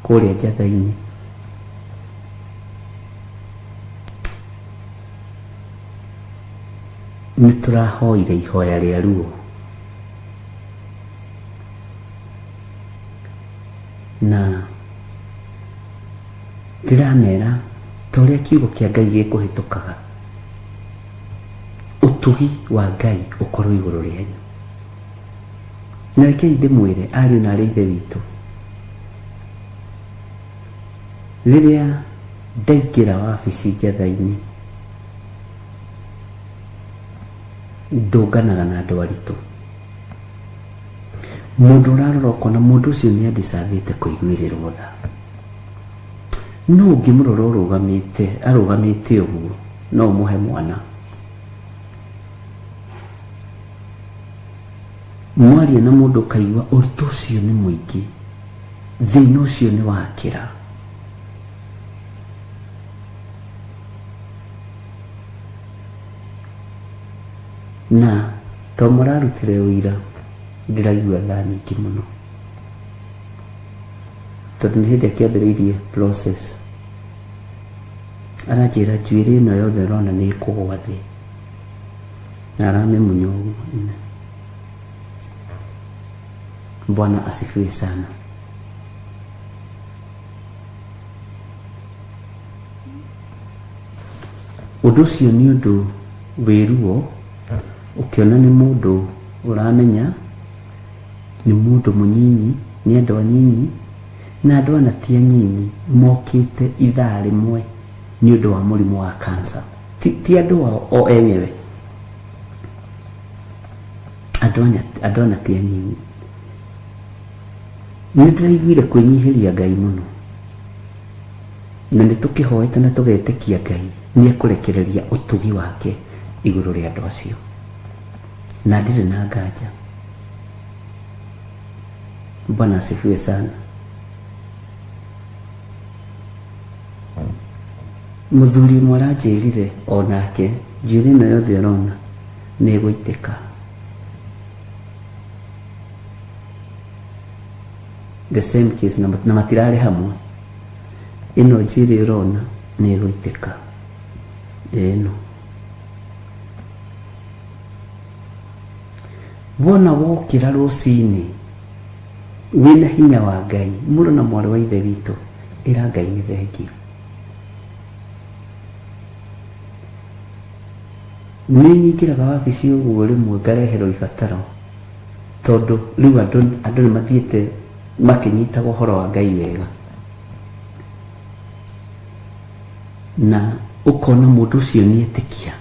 Kũrĩa njatha-inĩ. Nĩ tũrahoire ihoya rĩa ruo. Na ndĩramera ta ũrĩa kiugo kĩa Ngai gĩkũhĩtũkaga, ũtugi wa Ngai ũkorwo igũrũ rĩanyu. Na rekei ndĩmwĩre ariũ na arĩ ithe witũ, rĩrĩa ndaingĩra wabici njatha-inĩ, ndũnganaga na andũ aritũ. Mũndũ ũrarora ũkona mũndũ ũcio nĩ andicavĩte kũiguĩrĩrwo tha. No ũngĩmũrora ũrũgamĩte, arũgamĩte ũguo, no ũmũhe mwana. Mwaria na mũndũ ũkaigua ũritũ ũcio nĩ mũingĩ, thĩna ũcio nĩ wakĩra. Na to mũrarutire ũira, ndĩraigua tha nyingĩ mũno. Tondũ nĩ hĩndĩ akĩambĩrĩirie process. Aranjĩra njuĩrĩ ĩno yothe ũrona nĩ ĩkũgwa thĩ. Na aramĩmunya ũguo. Bwana asifiwe sana. Ũndũ ũcio nĩ ũndũ wĩ ruo ũkĩona nĩ mũndũ ũramenya, nĩ mũndũ mũnyinyi, nĩ andũ anyinyi, na andũ ana ti anyinyi mokĩte ithaa rĩmwe nĩ ũndũ wa mũrimũ wa cancer. Ti, ti andũ ao o enyewe. Andũ anya, andũ ana ti anyinyi. Nĩ ndĩraiguire kwĩnyihĩria Ngai mũno. Na nĩ tũkĩhoete na tũgetĩkia Ngai nĩ ekũrekereria ũtugi wake igũrũ rĩa andũ acio. Na ndirĩ na nganja. Bwana asifiwe sana. Mũthuri ũmwe aranjĩrire onake njuĩrĩ ĩno yothe ũrona nĩ ĩgũitĩka. The same case na, na matirarĩ hamwe. Ĩno njuĩrĩ ũrona nĩ ĩgũitĩka. Ĩno. Wona wokĩra rũcinĩ wĩna hinya wa Ngai, mũrũ na mwarĩ wa ithe witũ, ĩra Ngai nĩ thengiũ. Nĩ nyingĩraga wabici ũguo rĩmwe ngareherwo ibataro tondũ rĩu andũ andũ nĩ mathiĩte makĩnyitaga ũhoro wa Ngai wega. Na ũkona mũndũ ũcio nĩ etĩkia.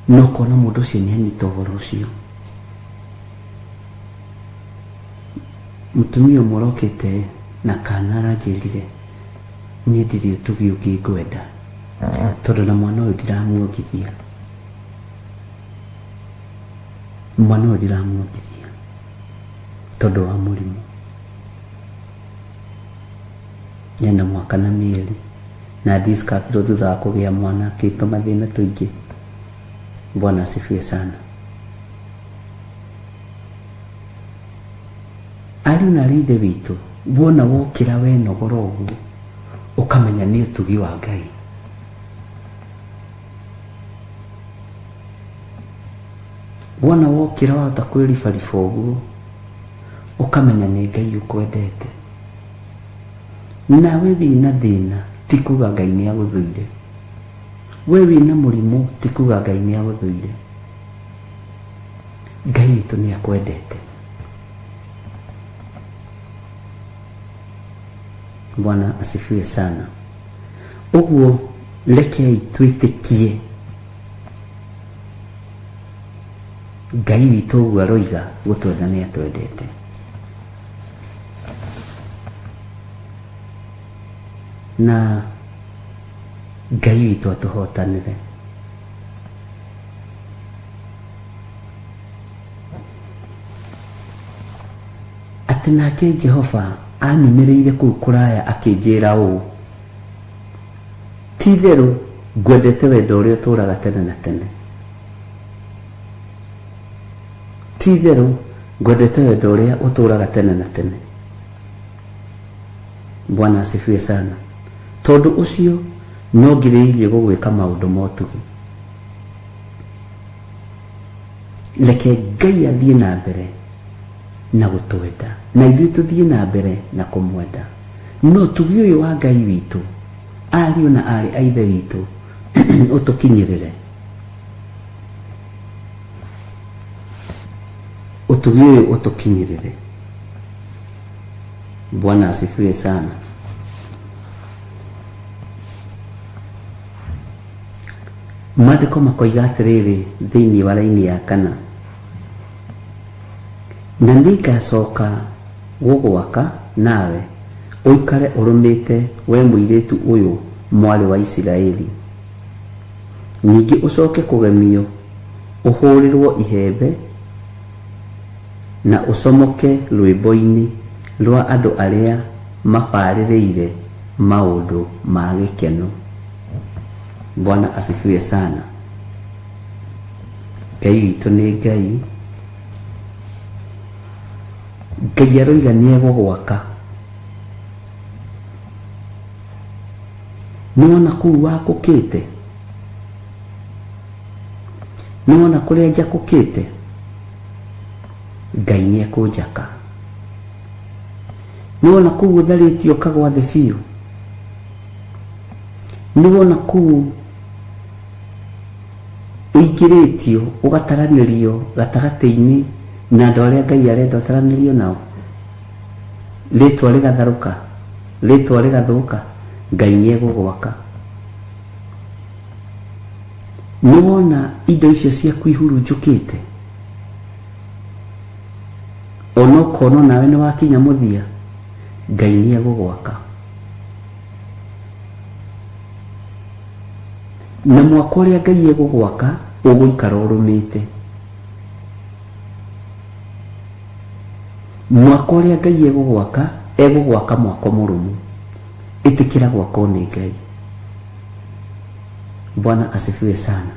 Na ũkona mũndũ ũcio nĩ anyita ũhoro ũcio. Mũtumia ũmwe ũrokĩte na kana aranjĩrire niĩ ndirĩ ũtugi ũngĩ ngwenda tondũ na mwana ũyũ ndiramuongithia. Mwana ũyũ ndiramuongithia tondũ wa mũrimũ. Ena mwaka na mĩeri na discoverirwo thutha wa kũgĩa mwana akĩtwo mathĩna tũingĩ. Bwana asifiwe sana. Ariũ na aarĩ a Ithe witũ, wona wokĩra wenogora ũguo, ũkamenya nĩ ũtugi wa Ngai. Wona wokĩra wahota kwĩribariba ũguo, ũkamenya nĩ Ngai ũkwendete. Nawe wĩna thĩna ti kuga Ngai nĩ agũthũire. We wĩna mũrimũ ti kuga Ngai nĩ agũthũire. Ngai witũ nĩ akwendete. Bwana asifiwe sana. Ũguo rekei twĩtĩkie Ngai witũ ũguo aroiga gũtwenda nĩ atwendete. Na Ngai witũ atũhotanĩre. Atĩ nake Jehova anyumĩrĩire kũu kũraya akĩnjĩra ũũ, Ti-itherũ ngwendete wendo ũrĩa ũtũũraga tene na tene. Ti-itherũ Ngwendete wendo ũrĩa ũtũraga tene na tene. Bwana asifiwe sana. Tondũ ũcio no ngirĩrĩirie gũgwĩka maũndũ ma ũtugi. Reke Ngai athiĩ na mbere na gũtwenda na ithuĩ tũthiĩ na mbere na kũmwenda. No ũtugi ũyũ wa Ngai witũ, ariũ na aarĩ a Ithe witũ, ũtũkinyĩrĩre. Ũtugi ũyũ ũtũkinyĩrĩre. Bwana asifiwe sana. Maandĩko makoiga atĩrĩrĩ thĩinĩ wa raini ya kana, na nĩngacoka gũgwaka nawe ũikare ũrũmĩte, we mũirĩtu ũyũ mwarĩ wa Isiraeli, ningĩ ũcoke kũgemio ũhũrĩrũo ihembe na ũcomoke rwĩmbo-inĩ rwa andũ arĩa mabarĩrĩire maũndũ ma gĩkeno. Bwana asifiwe sana. Ngai witũ nĩ Ngai. Ngai aroiga nĩ egũgwaka. Nĩwona kũu wakũkĩte? Nĩwona kũrĩa njakũkĩte? Ngai nĩ ekũnjaka. Nĩwona kũu ũtharĩtio ũkagwa thĩ biũ? Nĩwona kũu ũingĩrĩtio ũgataranĩrio gatagatĩ-inĩ na andũ arĩa Ngai arenda ũtaranĩrio nao? Rĩtwa rĩgatharũka, rĩtwa rĩgathũka, Ngai nĩ egũgwaka. Nĩwona indo icio ciaku ihurunjũkĩte? Ona ũkona onawe nĩ wakinya mũthia, Ngai nĩ egũgwaka. Na mwako ũrĩa Ngai egũgwaka ũgũikara ũrũmĩte. Mwako ũrĩa Ngai egũgwaka, egũgwaka mwako mũrũmu. Ĩtĩkĩra gwakwo nĩ Ngai. Bwana asifiwe sana.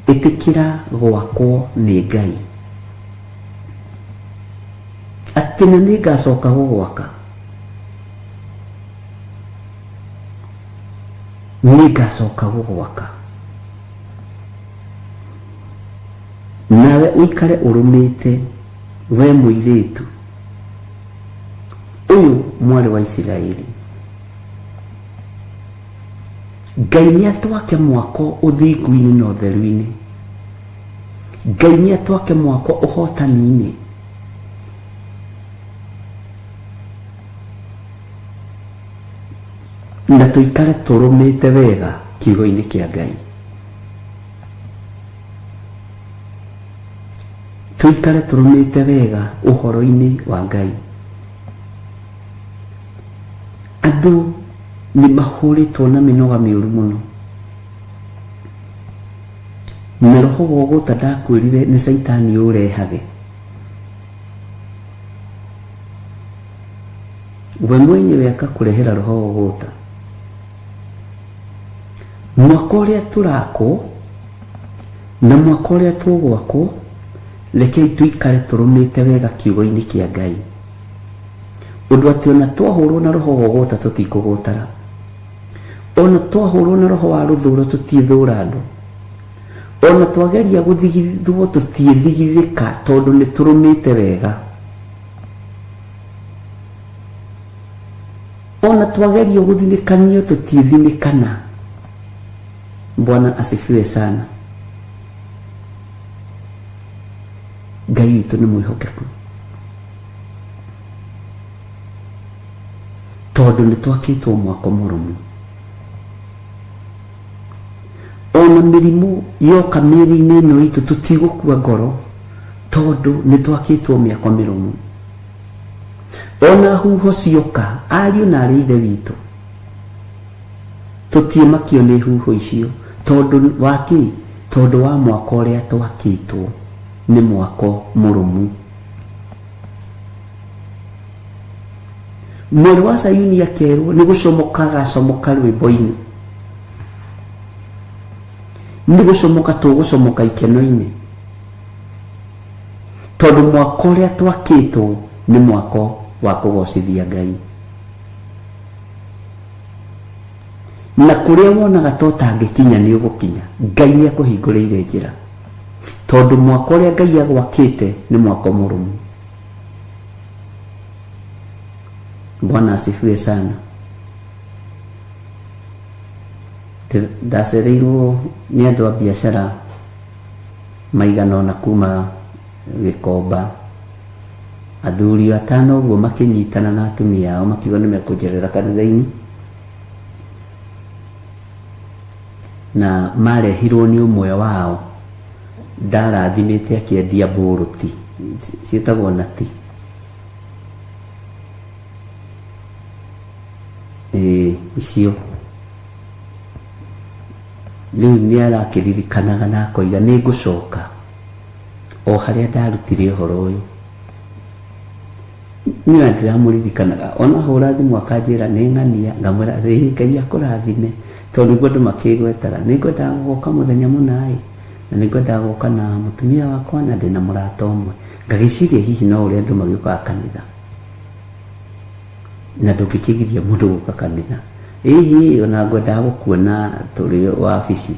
Ĩtĩkĩra gwakwo nĩ Ngai. Atĩ na nĩ ngacoka gũgwaka. Nĩ ngacoka gũgwaka. Nawe ũikare ũrũmĩte, we mũirĩtu ũyũ mwarĩ wa Isiraeli. Ngai nĩ atwake mwako ũthingu-inĩ na ũtheru-inĩ. Ngai nĩ atwake mwako ũhotani-inĩ. Na tũikare tũrũmĩte wega kiugo-inĩ kĩa Ngai. Tũikare tũrũmĩte wega ũhoro-inĩ wa Ngai. Andũ nĩ mahũrĩtwo na mĩnoga mĩũru mũno. Na roho wa ũgũta ndakwĩrire nĩ caitani ũrehage. We mwenyewe akakũrehera roho wa ũgũta. Mwaka ũrĩa tũrakwo na mwaka ũrĩa tũgwakwo, rekei tũikare tũrũmĩte wega kiugo-inĩ kĩa Ngai. Ũndũ atĩ ona twahũrwo na roho wa ũgũta tũtikũgũtara. Ona twahũrwo na roho wa rũthũro tũtiĩthũra andũ. Ona twageria gũthigithwo tũtiĩthigithĩka tondũ nĩ tũrũmĩte wega. Ona twagerio gũthinĩkanio tũtiĩthinĩkana. Bwana asifiwe sana. Ngai witũ nĩ mwĩhokeku tondũ nĩ twakĩtwo mwako mũrũmu. Ona mĩrimũ yoka mĩĩrĩ-inĩ ĩno itũ tũtigũkua ngoro tondũ nĩ twakĩtwo mĩako mĩrũmu. Ona huho cioka, ariũ na arĩ ithe witũ, tũtiĩmakio nĩ huho icio tondũ wa kĩ? Tondũ wa mwako ũrĩa twakĩtwo nĩ mwako mũrũmu. Mwarĩ wa Sayuni akerwo nĩ gũcomoka agacomoka rwĩmbo-inĩ, nĩ gũcomoka tũgũcomoka ikeno-inĩ. Tondũ mwako ũrĩa twakĩtwo nĩ mwako wa kũgocithia Ngai. Na kũrĩa wonaga ta ũtangĩkinya nĩ ũgũkinya. Ngai nĩ akũhingũrĩire njĩra. Tondũ mwako ũrĩa Ngai agwakĩte nĩ mwako mũrũmu. Bwana asifiwe sana. Ndacereirwo nĩ andũ a biacara maigana ũna kuma Gĩkomba. Athuri atano ũguo makĩnyitana na atumia ao makiuga nĩ mekũnjerera kanitha-inĩ. Na marehirwo nĩ ũmwe wao ndarathimĩte akĩendia mbũrũti, ciĩtagwo nati. Ĩĩ icio. Rĩu nĩ arakĩririkanaga na akoiga nĩ ngũcoka o harĩa ndarutire ũhoro ũyũ. Niĩ ona ndiramũririkanaga, ona hũra thimũ akanjĩra nĩ ng'ania, ngamwĩra ĩĩ Ngai akũrathime, tondũ nĩguo andũ makĩgwetaga. Nĩ ngwendaga gũgoka mũthenya mũna ĩ, na nĩ ngwendaga gũka na mũtumia wakwa na ndĩna mũrata ũmwe. Ngagĩciria hihi no ũrĩa andũ magĩũkaga kanitha. Na ndũngĩkĩgiria mũndũ gũka kanitha. Ĩhĩ ona ngwendaga gũkuona tũrĩ wabici.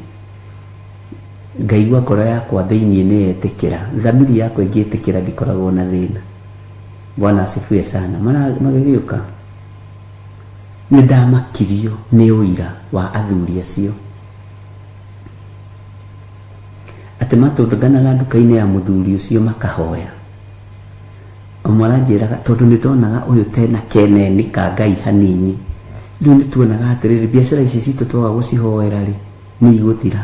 Ngaigua ngoro yakwa thĩiniĩ nĩ yetĩkĩra. Thamiri yakwa ĩngĩtĩkĩra ndikoragwo na thĩna. Bwana asifiwe sana. Magĩgĩũka nĩ ndamakirio nĩ ũira wa athuri acio. Atĩ matũnganaga nduka-inĩ ya mũthuri ũcio makahoya. Ũmwe aranjĩraga tondũ nĩ ndonaga ũyũ tena keneni ka Ngai hanini. Rĩu nĩ tuonaga atĩrĩrĩ, biacara ici citũ twaga gũcihoera rĩ, nĩ igũthira.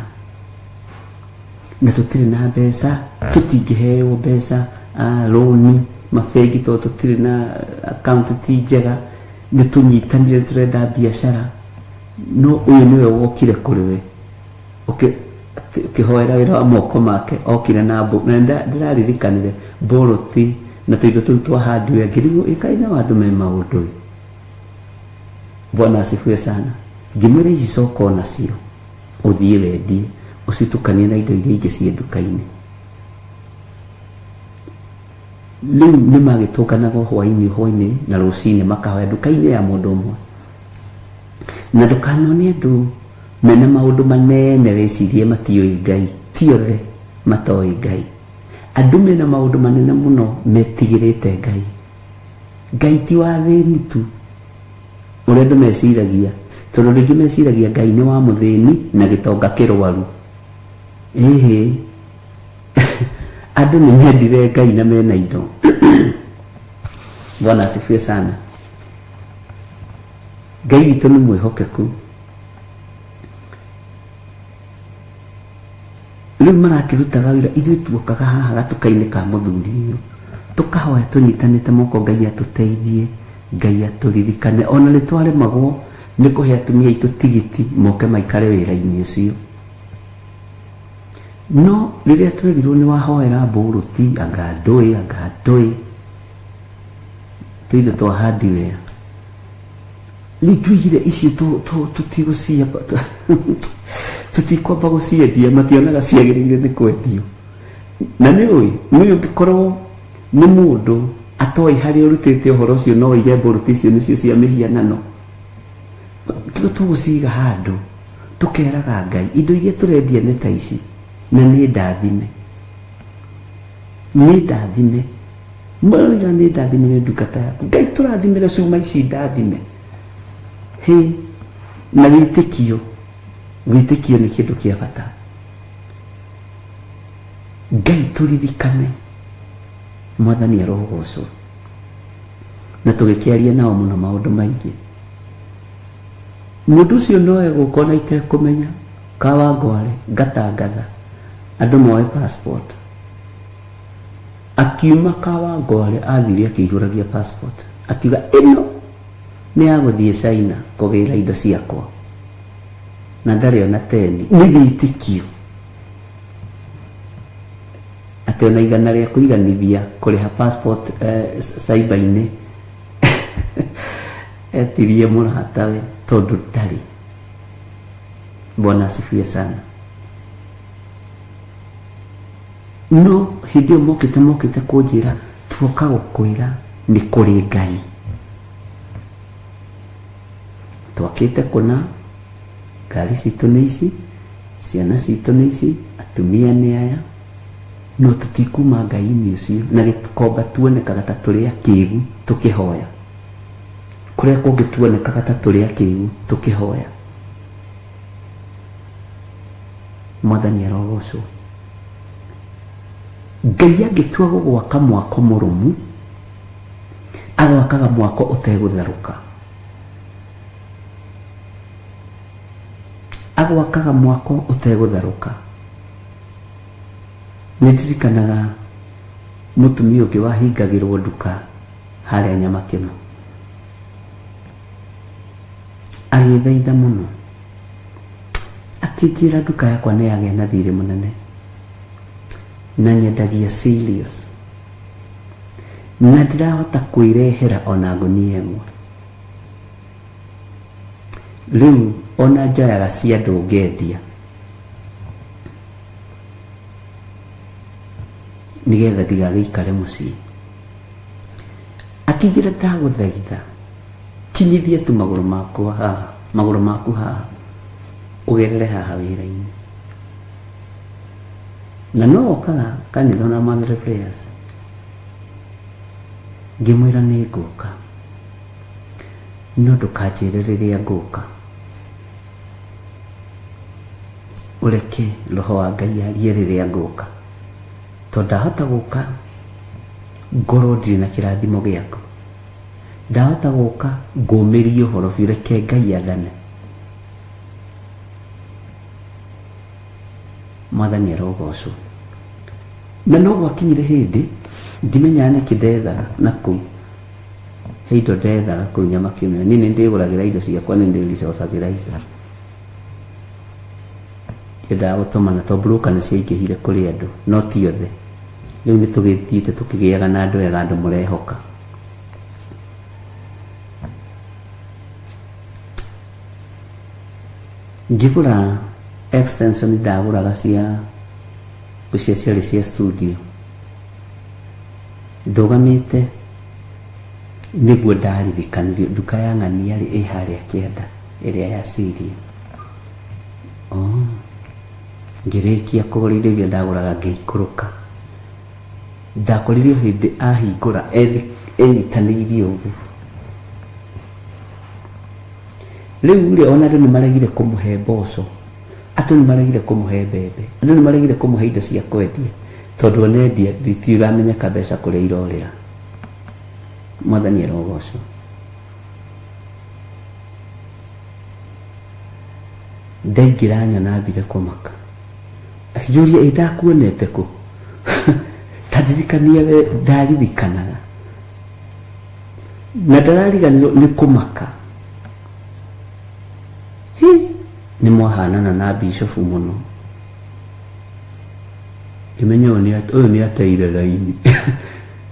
Na tũtirĩ na mbeca, tũtingĩheo mbeca, rũni mabengi tondũ tũtirĩ na account ti njega, nĩ tũnyitanire nĩ tũrenda biacara, no ũyũ nĩwe wokire kũrĩ we. Ũkĩhoera wĩra wa moko make okire na mbũ na ndĩraririkanire mbũrũti na tũindo tũu twa hardware ngĩrigwo ĩ kaĩ nao andũ me maũndũ ĩ. Bwana asifiwe sana. Ngĩmwĩra ici coka onacio ũthiĩ wendie ũcitukanie na indo iria ingĩ ciĩ nduka-inĩ. Rĩu nĩ magĩtũnganaga o hwainĩ hwainĩ na rũcinĩ makahoya nduka-inĩ ya mũndũ ũmwe. Na ndũkanone andũ mena maũndũ manene wĩcirie matiũĩ Ngai. Ti othe matoĩ Ngai. Andũ mena maũndũ manene mũno metigĩrĩte Ngai. Ngai ti wa athĩni tu ũrĩa andũ meciragia, tondũ andũ aingĩ meciragia Ngai nĩ wa mũthĩni na gĩtonga kĩrwaru. Ĩhĩ, andũ nĩ mendire Ngai na mena indo. Bwana asifiwe sana. Ngai witũ nĩ mwĩhokeku. Rĩu marakĩrutaga wĩra, ithuĩ tuokaga haha gatuka-inĩ ka mũthuri ũyũ, tũkahoya tũnyitanĩte moko Ngai atũteithie, Ngai atũririkane. Ona nĩ twaremagwo nĩ kũhe atumia aitũ tigiti moke maikare wĩra-inĩ ũcio. No rĩrĩa twerirwo nĩ wahoera mbũrũti, anga ndũĩ, anga ndũĩ, tũindo twa hardware, Rĩu tuigire icio tũtigũciamba tũtikwamba gũciendia mationaga ciagĩrĩire nĩ kwendio. Na nĩ ũĩ nĩ ũngĩkorwo nĩ mũndũ atoĩ harĩa ũrutĩte ũhoro ũcio no oige mbũrũti icio nĩcio cia mĩhianano. Tiga tũgũciga handũ tũkeraga Ngai indo iria tũrendia nĩ ta ici na nĩ ndathime. Nĩ ndathime. Maroiga nĩ ndathimire ndungata yaku. Ngai tũrathimĩre cuma ici ndathime. Hĩ, na wĩtĩkio, wĩtĩkio nĩ kĩndũ kĩa bata. Ngai tũririkane, Mwathani arogocwo. Na tũgĩkĩaria nao mũno maũndũ maingĩ. Mũndũ ũcio no egũka ona itekũmenya, Kawangware, ngatangatha, andũ moe passport. Akiuma Kawangware athire akĩihũragia passport akiuga ĩno nĩ ya gũthiĩ China kũgĩra indo ciakwa na ndarĩ ona teni. Nĩ wĩtĩkio atĩ ona igana rĩa kũiganithia kũrĩha passport cyber-inĩ etirie mũratawe tondũ ndarĩ. Bwana asifiwe sana. No hĩndĩ ĩyo mokĩte mokĩte kũnjĩra tuoka gũkwĩra nĩ kũrĩ Ngai. Twakĩte kũna, ngari citũ nĩ ici, ciana citũ nĩ ici, atumia nĩ aya, no tũtikuma Ngai-inĩ ũcio. Na gĩkomba tuonekaga ta tũrĩ akĩgu tũkĩhoya. Kũrĩa kũngĩ tuonekaga ta tũrĩ akĩgu tũkĩhoya. Mwathani arogocwo. Ngai angĩtua gũgwaka mwako mũrũmu, agwakaga mwako ũtegũtharũka. Agwakaga mwako ũtegũtharũka. Nĩ ndirikanaga mũtumia ũngĩ wahingagĩrwo nduka harĩa Nyamakĩma. Agĩthaitha mũno. Akĩnjĩra nduka yakwa nĩ yagĩa na thirĩ mũnene na nyendagia cereals na ndirahota kwĩrehera ona ngũnia ĩmwe. Rĩu ona njoyaga cia andũ ngendia nĩgetha ndigagĩikare mũciĩ. Akĩnjĩra ndagũthaitha kinyithia tu magũrũ makwa haha, magũrũ maku haha, ũgerere haha wĩra-inĩ. Na no okaga kanitha ona monthly prayers. Ngĩmwĩra nĩ ngũka, no ndũkanjĩre rĩrĩa ngũka. Ũreke roho wa Ngai arie rĩrĩa ngũka. Tondũ ndahota gũka ngorwo ndirĩ na kĩrathimo gĩaku. Ndahota gũka ngũmĩrie ũhoro biũ, reke Ngai athane. Mwathani arogocwo. Na no gwakinyire hĩndĩ ndimenyaga nĩkĩ ndethaga na kũu. He indo ndethaga kũu Nyamakĩmĩo. Niĩ nĩ ndĩgũragĩra indo ciakwa, nĩ ndĩricocagĩra indo. Ndiendaga gũtũmana tondũ broker nĩ ciaingĩhire kũrĩ andũ, no ti othe. Rĩu nĩ tũgĩthiĩte tũkĩgĩaga na andũ ega, andũ mũrehoka. Ngĩgũra extension ndagũraga cia ngwĩciria ciarĩ cia studio. Ndũgamĩte nĩguo ndaririkanirio nduka ya ng'ania rĩ ĩ harĩa kĩanda ĩrĩa ya Syria. Oh, ngĩrĩkia kũgũra indo iria ndagũraga ngĩikũrũka. Ndakorire o hĩndĩ ahingũra enyitanĩirie ũguo. Rĩu rĩ, ona andũ nĩ maregire kũmũhe mboco, andũ nĩ maregire kũmũhe mbembe, andũ nĩ maregire kũmũhe indo cia kwendia, tondũ ona endia itiramenyeka mbeca kũrĩa irorĩra. Mwathani arogocwo. Ndaingĩra nyona ambire kũmaka. Akĩnjũria ĩ ndakuonete kũ? Ta ndirikania we ndaririkanaga. Na ndarariganĩrwo nĩ kũmaka. Hi, nĩ mwahanana na bishofu mũno. Ngĩmenya ũyũ nĩ ateire raini.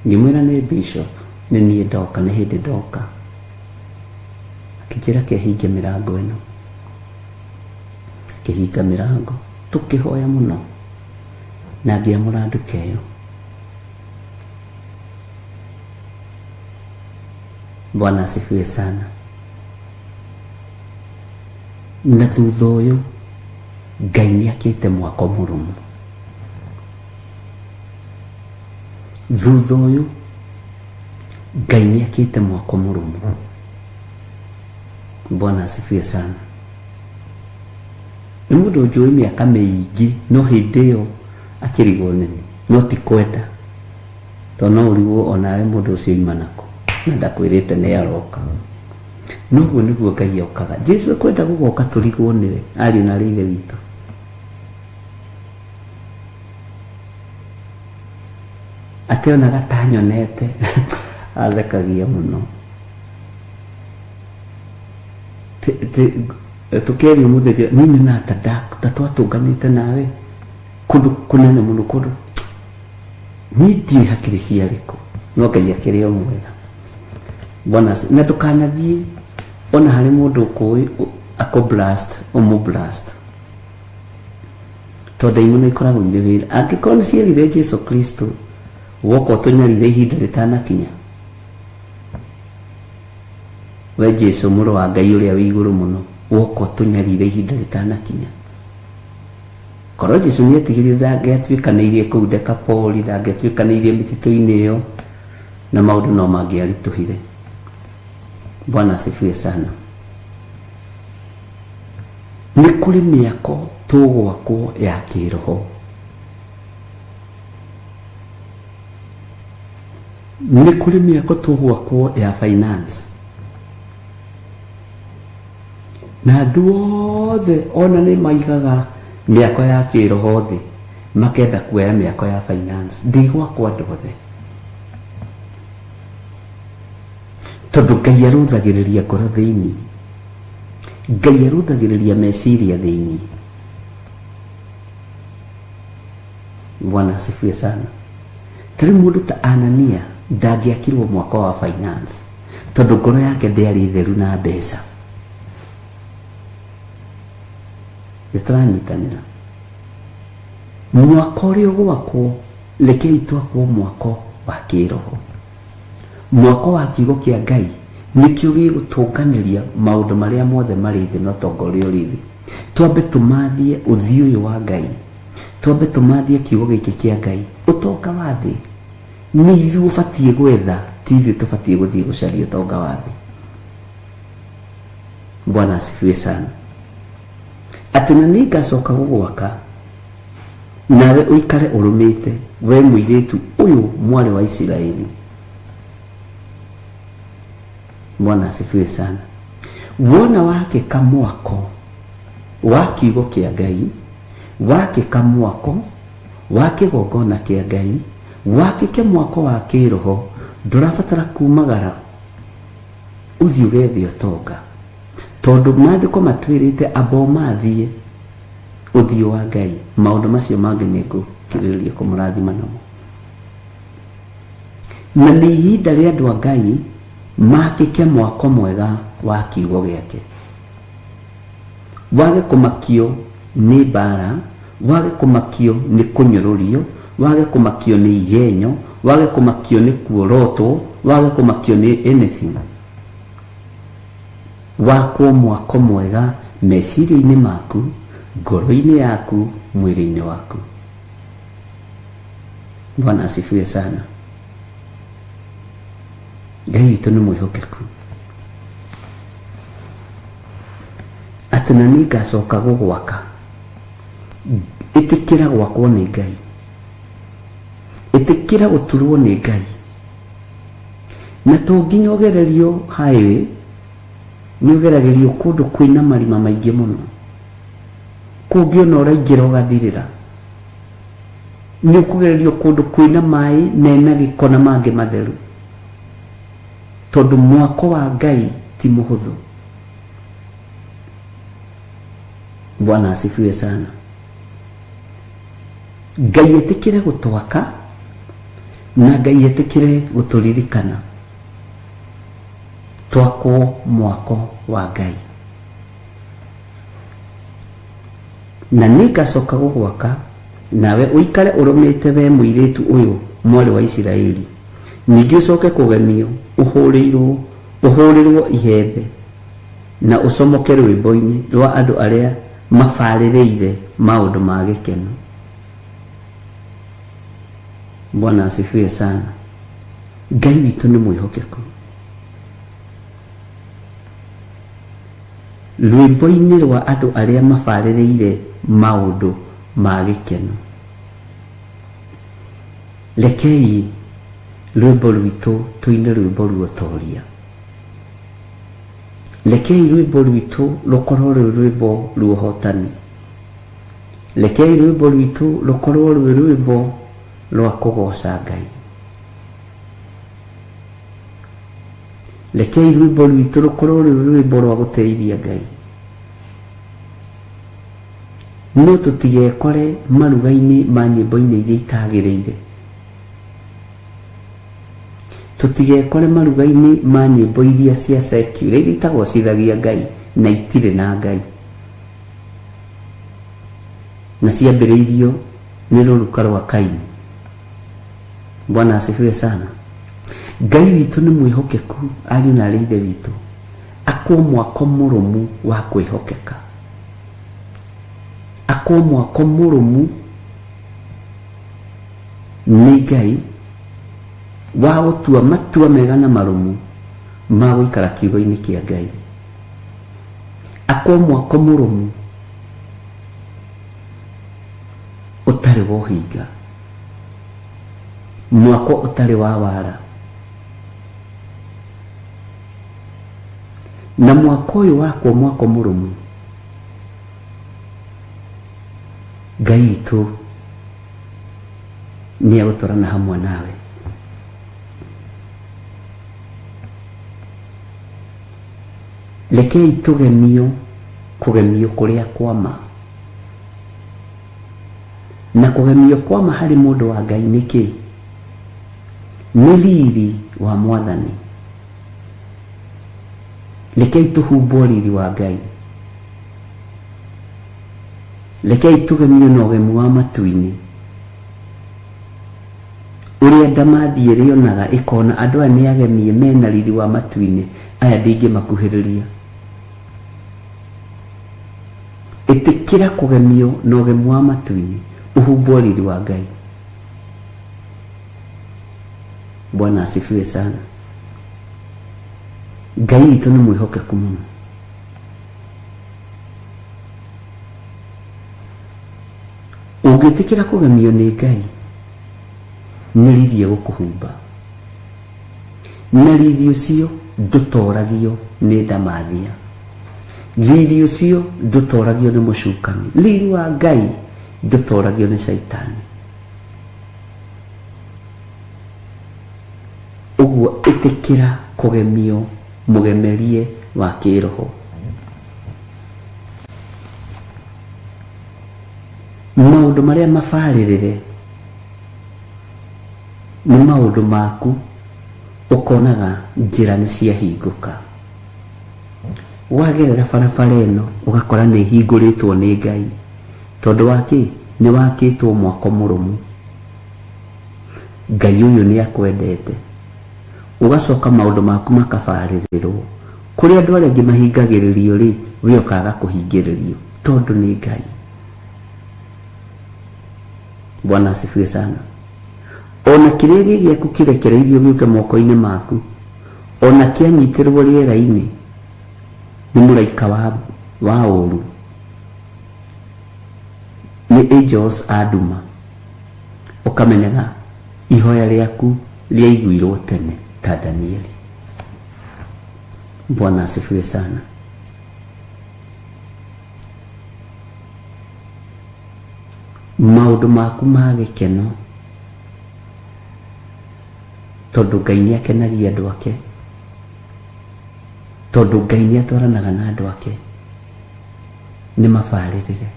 Ngĩmwĩra nĩ bishop, nĩ niĩ ndoka, nĩ hĩndĩ ndoka. Akĩnjĩra kehinge mĩrango ĩno. Akĩhinga mĩrango, tũkĩhoya mũno na ngĩamũra nduka ĩyo. Bwana asifiwe sana. Na thutha ũyũ Ngai nĩ akĩte mwako mũrũmu. Thutha ũyũ Ngai nĩ akĩte mwako mũrũmu. Bwana asifiwe sana. Nĩ mũndũ njũĩ mĩaka mĩingĩ no hĩndĩ ĩyo akĩrigwo nĩni no ti kwenda tondũ no ũrigwo onawe mũndũ ũcio oima nakũ na ndakwĩrĩte nĩ aroka. No ũguo nĩguo Ngai okaga. Jesu ekwenda gũgoka tũrigwo nĩwe ariũ na arĩ ithe witũ. Ateonaga ta nyonete athekagia mũno. Tũkĩaria ũmũthĩ niĩ nyonaga ta twatũnganĩte nawe kũndũ kũnene mũno kũndũ niĩ ndiũĩ hakiri ciarĩ kũ no Ngai akĩrĩ o mwega. Bwana na ndũkanathiĩ ona harĩ mũndũ ũkũĩ akũ blast ũmũ blast. Tondũ ndaimono ikoragwo irĩ wĩra. Angĩkorwo nĩ cierire Jesu Kristo, woka ũtũnyarire ihinda rĩtanakinya. We Jesu mũrũ wa Ngai ũrĩa wĩ igũrũ mũno, woka ũtũnyarire ihinda rĩtanakinya. Korwo Jesu nĩ etigĩrire ndangĩatuĩkanĩirie kũu Dekapoli, ndangĩatuĩkanĩirie mĩtitũ-inĩ ĩyo, na maũndũ no mangĩaritũhire. Bwana asifiwe sana. Nĩ kũrĩ mĩako tũgwakwo ya kĩroho. Nĩ kũrĩ mĩako tũgwakwo ya finance. Na andũ othe ona nĩ maigaga mĩako ya kĩroho thĩ makenda kuoya mĩako ya finance. Ndĩgwakwo andũ othe. Tondũ Ngai arũthagĩrĩria ngoro thĩinĩ. Ngai arũthagĩrĩria meciria thĩinĩ. Bwana asifiwe sana. Ta rĩu mũndũ ta Anania ndangĩakirwo mwako wa finance tondũ ngoro yake ndĩarĩ theru na mbeca. Nĩ tũranyitanĩra. Mwako ũrĩa ũgwakwo, rekei twakwo mwako wa kĩroho. Mwako wa kiugo kĩa Ngai nĩkĩo gĩgũtũnganĩria maũndũ marĩa mothe marĩ thĩ na ũtonga ũrĩa ũrĩ thĩ. Twambe tũmathie ũthiũ ũyũ wa Ngai. Twambe tũmathie kiugo gĩkĩ kĩa Ngai. Ũtonga wa thĩ nĩ ithuĩ ũbatiĩ gwetha, ti ithuĩ tũbatiĩ gũthiĩ gũcaria ũtonga wa thĩ. Bwana asifiwe sana. Atĩ na nĩ ngacoka gũgwaka nawe ũikare ũrũmĩte, we mũirĩtu ũyũ mwarĩ wa Isiraeli. Bwana asifiwe sana. Wona wakĩka mwako wa kiugo kĩa Ngai, wakĩka mwako wa kĩgongona kĩa Ngai, wakĩke mwako wa kĩroho, ndũrabatara kumagara ũthiĩ ũgethe ũtonga, tondũ maandĩko matwĩrĩte amba ũmathiĩ ũthiũ wa Ngai, maũndũ macio mangĩ nĩ ngũkirĩrĩria kũmũrathima namo. Na nĩ ihinda rĩa andũ a Ngai makĩke mwako mwega wa kiugo gĩake. Wage kũmakio nĩ mbara, wage kũmakio nĩ kũnyũrũrio, wage kũmakio nĩ igenyo, wage kũmakio nĩ kuorotwo, wage kũmakio nĩ anything. Wakwo mwako mwega meciria-inĩ maku, ngoro-inĩ yaku, mwĩrĩ-inĩ waku. Bwana asifiwe sana. Ngai witũ nĩ mwĩhokeku. Atĩ na niĩ ngacoka gũgwaka. Ĩtĩkĩra gwakwo nĩ Ngai. Ĩtĩkĩra gũturwo nĩ Ngai. Na to nginya ũgererio highway, nĩ ũgeragĩrio kũndũ kwĩna marima maingĩ mũno. Kũngĩ ona ũraingĩra ũgathirĩra. Nĩ ũkũgererio kũndũ kwĩna maĩ mena gĩko na mangĩ matheru. Tondũ mwako wa Ngai ti mũhũthũ. Bwana asifiwe sana. Ngai etĩkĩre gũtwaka na Ngai etĩkĩre gũtũririkana twakwo mwako wa Ngai. Na nĩngacoka gũgwaka, nawe ũikare ũrũmĩte wee mũirĩtu ũyũ mwarĩ wa Isiraeli, ningĩ ũcoke kũgemio ũhũrĩirũo, ũhũrĩrũo ihembe, na ũcomoke rũĩmbo-inĩ rũa andũ arĩa mabarĩrĩire maũndũ ma gĩkeno. Bwana asifiwe sana. Ngai witũ nĩ mwĩhokeku. Rwĩmbo-inĩ rwa andũ arĩa mabarĩrĩire maũndũ ma gĩkeno. Rekei rwĩmbo rwitũ tũine rwĩmbo ruotoria. Rekei rwĩmbo rwitũ rũkorwo rwĩ rwĩmbo ruohotani. Rekei rwĩmbo rwitũ rũkorwo rwĩ rwĩmbo rwa kũgoca Ngai. Rekei rwĩmbo rwitũ rũkorwo rwĩ rwĩmbo rwa gũteithia Ngai. No tũtigekore maruga-inĩ ma nyĩmbo-inĩ iria itagĩrĩire. Tũtigekore maruga-inĩ ma nyĩmbo iria cia secular iria itagocithagia Ngai na itirĩ na Ngai. Na ciambĩrĩirio nĩ rũruka rwa Kaini. Bwana asifiwe sana. Ngai witũ nĩ mwĩhokeku, ariũ na arĩ ithe witũ. Akwo mwako mũrũmu wa kwĩhokeka. Akwo mwako mũrũmu nĩ Ngai wa gũtua matua mega na marũmu ma gũikara kiugo-inĩ kĩa Ngai. Akwo mwako mũrũmu ũtarĩ wa ũhinga, mwako ũtarĩ wa wara. Na mwako ũyũ wakwo mwako mũrũmu, Ngai witũ nĩ egũtwarana hamwe nawe. Rekei tũgemio kũgemio kũrĩa kwa ma. Na kũgemio kwa ma harĩ mũndũ wa Ngai nĩ kĩ? Nĩ riri wa Mwathani. Rekei tũhumbwo riri wa Ngai. Rekei tũgemio na ũgemu wa matu-inĩ, ũrĩa ndamathi ĩrĩonaga ĩkona andũ aya nĩ agemie mena riri wa matu-inĩ, aya ndingĩmakuhĩrĩria. Ĩtĩkĩra kũgemio na ũgemu wa matu-inĩ, ũhumbwo riri wa Ngai. Bwana asifiwe sana. Ngai witũ nĩ mwĩhokeku mũno. Ũngĩtĩkĩra kũgemio nĩ Ngai, nĩ riri egũkũhumba. Na riri ũcio ndũtoragio nĩ ndamathia. Riri ũcio ndũtoragio nĩ mũcukani. Riri wa Ngai ndũtoragio nĩ caitani. Ũguo ĩtĩkĩra kũgemio mũgemerie wa kĩroho. Maũndũ marĩa mabarĩrĩre nĩ maũndũ maku ũkonaga njĩra nĩ ciahingũka. Wagerera barabara ĩno ũgakora nĩ ĩhingũrĩtwo nĩ Ngai. Tondũ wa kĩ? Nĩ wakĩtwo mwako mũrũmu. Ngai ũyũ nĩ akwendete. Ũgacoka maũndũ maku makabarĩrĩrwo. Kũrĩa andũ arĩa angĩ mahingagĩrĩrio rĩ, we ũkaga kũhingĩrĩrio tondũ nĩ Ngai. Bwana asifiwe sana. Ona kĩrĩa gĩ gĩaku kĩrekereirio gĩũke moko-inĩ maku, ona kĩanyitĩrwo rĩera-inĩ nĩ mũraika wa ũru, nĩ angels a nduma, ũkamenyaga ihoya rĩaku rĩaiguirwo tene ta Danieli. Bwana asifiwe sana. Maũndũ maku ma gĩkeno, tondũ Ngai nĩ akenagia andũ ake, tondũ Ngai nĩ atwaranaga na andũ ake, nĩ mabarĩrĩre.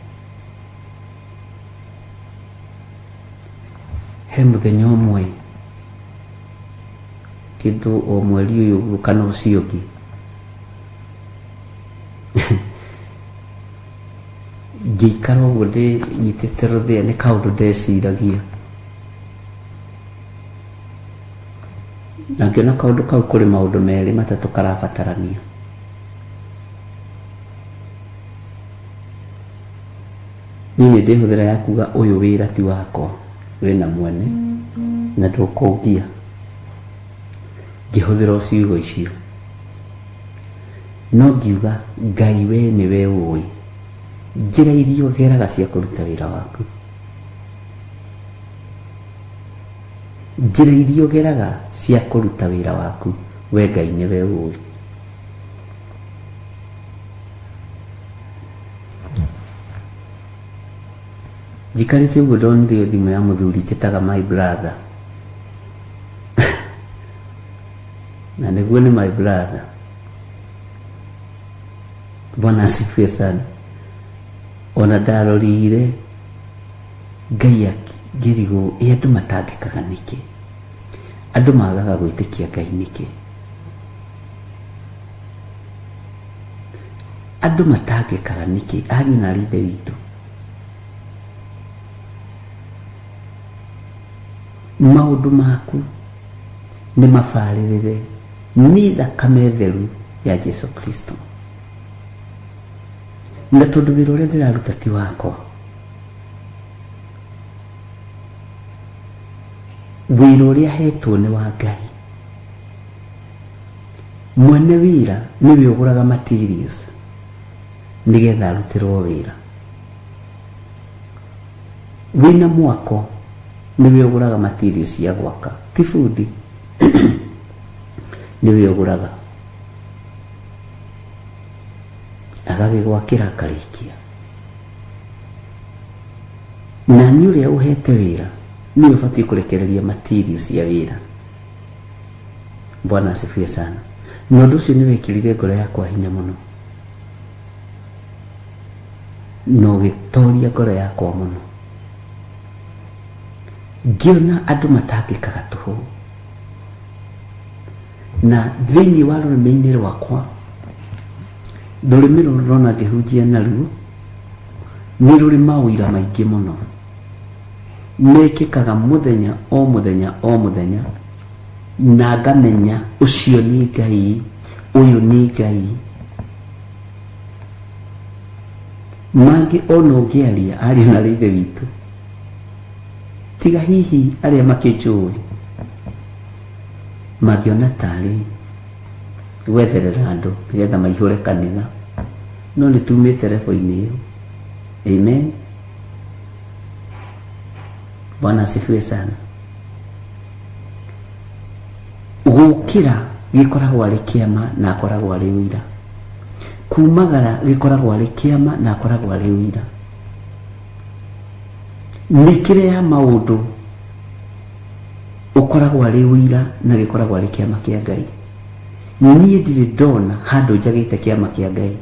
He mũthenya ũmwe kĩndũ o mweri ũyũ ũguo kana ũcio ũngĩ, ngĩikara ũguo ndĩnyitĩte rũthĩa nĩ kaũndũ ndeciragia. Na ngĩona kaũndũ kau kũrĩ maũndũ merĩ matatũ karabatarania. Niĩ nĩ ndĩhũthĩra ya kuga ũyũ wĩra ti wakwa, wĩna mwene na ndũkũngia. Ngĩhũthĩra o ciugo icio. No ngiuga Ngai we nĩwe ũĩ njĩra iria ũgeraga cia kũruta wĩra waku. Njĩra iria ũgeraga cia kũruta wĩra waku we Ngai nĩwe ũĩ. Njikarĩte ũguo ndonire thimũ ya mũthuri njĩtaga my brother. Na nĩguo nĩ my brother. Bwana asifiwe sana. Ona ndarorire Ngai ngĩrigwo ĩ andũ matangĩkaga nĩkĩ? Andũ magaga gwĩtĩkia Ngai nĩkĩ? Andũ matangĩkaga nĩkĩ? Ariũ na aarĩ a Ithe witũ. Maũndũ maku nĩ mabarĩrĩre nĩ thakame theru ya Jesu Kristo. Na tondũ wĩra ũrĩa ndĩraruta ti wakwa, wĩra ũrĩa hetwo nĩ wa Ngai. Mwene wĩra nĩwe ũgũraga materials nĩgetha arutĩrwo wĩra. Wĩna mwako nĩwe ũgũraga materials cia gwaka, ti bundi nĩwe ũgũraga agagĩgwakĩra akarĩkia. Na niĩ ũrĩa ũhete wĩra nĩwe ũbatiĩ kũrekereria materials cia wĩra. Bwana asifiwe sana. Na ũndũ ũcio nĩ wekĩrire ngoro yakwa hinya mũno na ũgĩtoria ngoro yakwa mũno. Ngĩona andũ matangĩkaga tũhũ. Na thĩinĩ wa rũrĩmĩ-inĩ rwakwa, rũrĩmĩ rũrũ ndĩrona ngĩhunjia naruo, nĩ rũrĩ maũira maingĩ mũno. Mekĩkaga mũthenya o mũthenya o mũthenya, na ngamenya ũcio nĩ Ngai, ũyũ nĩ Ngai. Mangĩ ona ũngĩaria ariũ na ithe witũ, tiga hihi arĩa makĩnjũĩ, mangĩona tarĩ gwetherera andũ nĩgetha maihũre kanitha, no nĩ tumĩte level-inĩ ĩyo. Amen. Bwana asifiwe sana. Gũkĩra gĩkoragwo arĩ kĩama na akoragwo arĩ ũira. Kumagara gĩkoragwo arĩ kĩama na akoragwo arĩ ũira. Mĩkĩre ya maũndũ ũkoragwo arĩ ũira na gĩkoragwo arĩ kĩama kĩa Ngai. Niĩ ndirĩ ndona handũ njagĩte kĩama kĩa Ngai.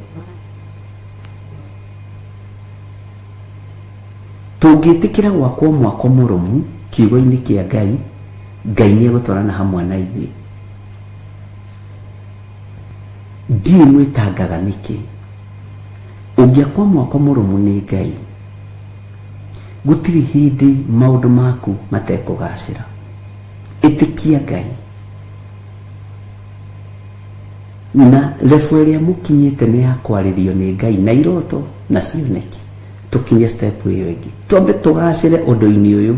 Tũngĩtĩkĩra gwakwo mwako mũrũmu kiugo-inĩ kĩa Ngai, Ngai nĩ egũtwarana hamwe na ithuĩ. Ndiũĩ mwĩtangaga nĩkĩ. Ũngĩakwo mwako mũrũmu nĩ Ngai, gũtirĩ hĩndĩ maũndũ maku matekũgacĩra. Ĩtĩkia Ngai. Na level ĩrĩa mũkinyĩte nĩ ya kwarĩrio nĩ Ngai na iroto na cioneki. Tũkinye step ĩyo ĩngĩ. Twambe tũgacĩre ũndũ-inĩ ũyũ.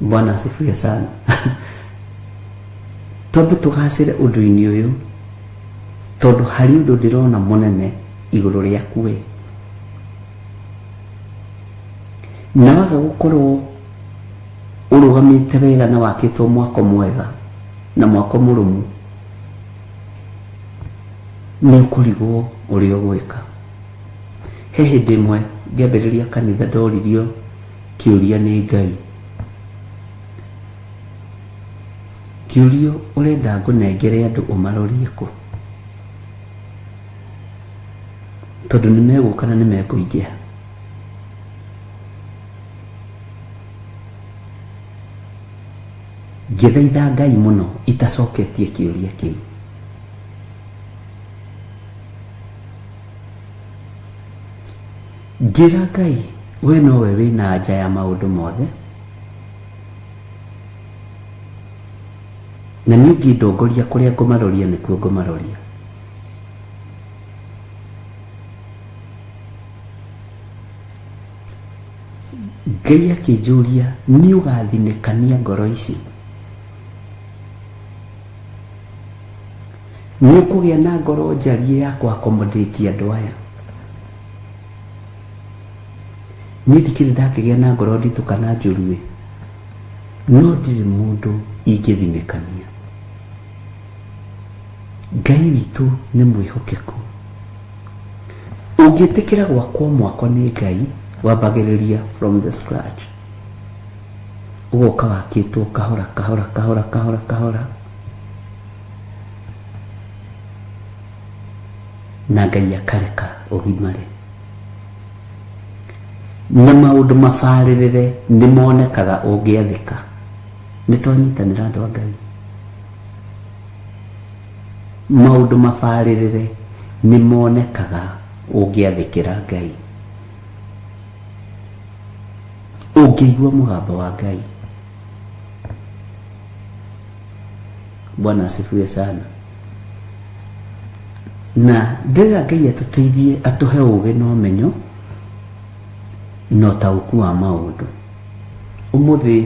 Bwana asifiwe sana. Twambe tũgacĩre ũndũ-inĩ ũyũ tondũ harĩ ũndũ ndĩrona mũnene igũrũ rĩaku we. Na waga gũkorwo ũrũgamĩte wega na wakĩtwo mwako mwega na mwako mũrũmu, nĩ ũkũrigwo ũrĩa ũgwĩka. He hĩndĩ ĩmwe ngĩambĩrĩria kanitha ndoririo kĩũria nĩ Ngai. Ngĩũrio ũrenda ngũnengere andũ ũmarorie kũ? Tondũ nĩ megũka na nĩ mekũingĩha. Ngĩthaitha Ngai mũno itacoketie kĩũria kĩu. Ngĩra Ngai we nowe wĩna anja ya maũndũ mothe, na niĩ ũngĩndongoria kũrĩa ngũmaroria nĩkuo ngũmaroria. Ngai akĩnjũria nĩ ũgathinĩkania ngoro ici? Nĩ ũkũgĩa na ngoro njariĩ ya kũ accommodate andũ aya? Niĩ ndikĩrĩ ndakĩgĩa na ngoro nditũ kana njũru ĩ, no ndirĩ mũndũ ingĩthinĩkania. Ngai witũ nĩ mwĩhokeku. Ũngĩtĩkĩra gwakwo mwako nĩ Ngai, wambagĩrĩria from the scratch. Ũgoka wakĩtwo kahora kahora kahora kahora kahora na Ngai akareka ũgimare. Na maũndũ mabarĩrĩre nĩ monekaga ũngĩathĩka. Nĩ twanyitanĩra andũ a Ngai. Maũndũ mabarĩrĩre nĩ monekaga ũngĩathĩkĩra Ngai. Ũngĩigua mũgambo wa Ngai. Bwana asifiwe sana. Na ndĩrera Ngai atũteithie atũhe ũũgĩ na ũmenyo na ũtaũku wa maũndũ. Ũmũthĩ